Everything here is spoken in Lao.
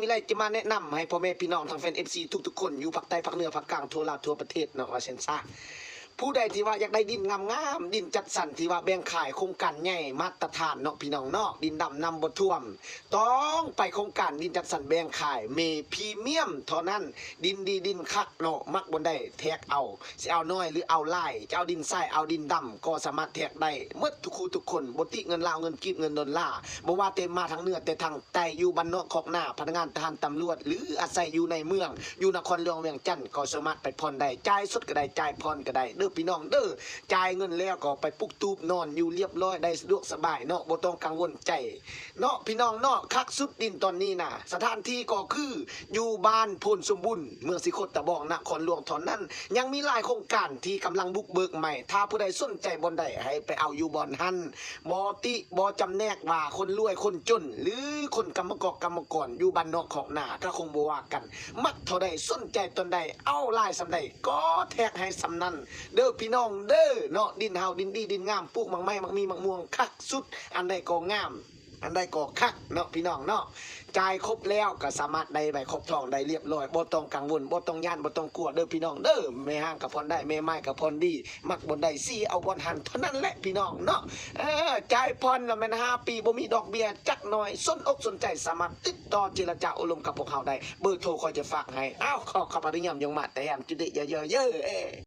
ໄດ້ຈະມາແນະນຳໃຫ້ພໍ່ແມ່ພີ່ນ້ອງທາງແຟນເອັຟຊີທຸກໆຄົນ ຢູ່ພາກໃຕ້ ພາກເໜືອ ພາກກາງ ທົ່ວລາວທົ່ວປະເທດເນາະ ວ່າຊັ້ນຊະ. ຜູ້ໃດທີ່ວ່າຢາກໄດ້ດິນງາມໆ ດິນຈັດສັນທີ່ວ່າແບ່ງຂາຍໂຄງການໃຫຍ່ມາດຕະຖານເນາະ ພີ່ນ້ອງເນາະ ດິນດຳນ້ຳບໍ່ຖ້ວມ ຕ້ອງໄປໂຄງການດິນຈັດສັນແບ່ງຂາຍເມພຣີມຽມເທົ່ານັ້ນ. ດິນດີດິນຄັກເນາະ ມັກບ່ອນໃດແທກເອົາ ຊິເອົານ້ອຍຫຼືເອົາຫຼາຍ ຈະເອົາດິນຊາຍ ເອົາດິນດຳ ກໍສາມາດແທກໄດ້ໝົດທຸກຄູ່ທຸກຄົນ ບໍ່ຕິເງິນລາວ ເງິນກີບ ເງິນໂດນລາ ບໍ່ວ່າແຕ່ມາທາງເໜືອແຕ່ທາງໃຕ້ ຢູ່ບ້ານນອກຄອກນາ ພະນັກງານທະຫານ ຕຳຫຼວດ ຫຼືອາໄສຢູ່ໃນເມືອງ ຢູ່ນະຄອນຫຼວງວຽງຈັນ ກໍສາມາດໄປຜ່ອນໄດ້ ຈ່າຍສົດກໍໄດ້ ຈ່າຍຜ່ອນກໍໄດ້ເດີພີ່ນ້ອງເດີ. ຈ່າຍເງິນແລ້ວກໍໄປປຸກຕູບນອນຢູ່ລຽບຮ້ອຍ ໄດ້ສະດວກສະບາຍເນາະ ບໍ່ຕ້ອງກັງວົນໃຈເນາະ ພີ່ນ້ອງເນາະ. ຄັກສຸດດິນຕອນນີ້ນະ ສະຖານທີ່ກໍຄືຢູ່ບ້ານໂພນສົມບູນ ເມືອງສີໂຄດຕະບອງ ນະຄອນຫຼວງເທົ່ານັ້ນ. ຍັງມີຫຼາຍໂຄງການທີ່ກຳລັງບຸກເບີກໃໝ່ ຖ້າຜູ້ໃດສົນໃຈບ່ອນໃດໃຫ້ໄປເອົາຢູ່ບ່ອນຫັ້ນ ບໍ່ຕິບໍ່ຈຳແນກວ່າຄົນລວຍຄົນຈົນ ຫຼືຄົນກຳມະກອກກຳມະກອນ ຢູ່ບ້ານນອກຄອກນາ ກໍຄົງບໍ່ວ່າກັນ ມັກເທົ່າໃດສົນໃຈຕອນໃດ ເອົາຫຼາຍສ່ຳໃດກໍແທກໃຫ້ສ່ຳນັ້ນເດີພີ່ນ້ອງເດີເນາະ. ດິນເຮົາດິນດີດິນງາມ ປູກໝາກໄມ້ໝາກມີໝາກມ່ວງຄັກສຸດ ອັນໃດກໍງາມ ອັນໃດກໍຄັກເນາະ ພີ່ນ້ອງເນາະ. ຈ່າຍຄົບແລ້ວກໍສາມາດໄດ້ໃບຄອບທອງໄດ້ລຽບຮ້ອຍ ບໍ່ຕ້ອງກັງວົນ ບໍ່ຕ້ອງຢ້ານ ບໍ່ຕ້ອງກົວເດີພີ່ນ້ອງເດີ. ແມ່ຮ້າງກໍຜ່ອນໄດ້ ແມ່ໝ້າຍກໍຜ່ອນດີ ມັກບ່ອນໃດຊີ້ເອົາບ່ອນຫັ້ນເທົ່ານັ້ນແຫຼະ ພີ່ນ້ອງເນາະ. ເອີ ຈ່າຍຜ່ອນລະແມ່ນຫ້າປີ ບໍ່ມີດອກເບ້ຍຈັກໜ້ອຍ. ສົນອົກສົນໃຈສາມາດຕິດຕໍ່ເຈລະຈາໂອ້ລົມກັບພວກເຮົາໄດ້ ເບີໂທຂ້ອຍຈະຝາກໃຫ້. ອ້າວ ຂໍຂອບພະຄຸນ ຍາມຍົງມາແຕ່ຍາມຈຸເດເຢີເຢີເຢີ.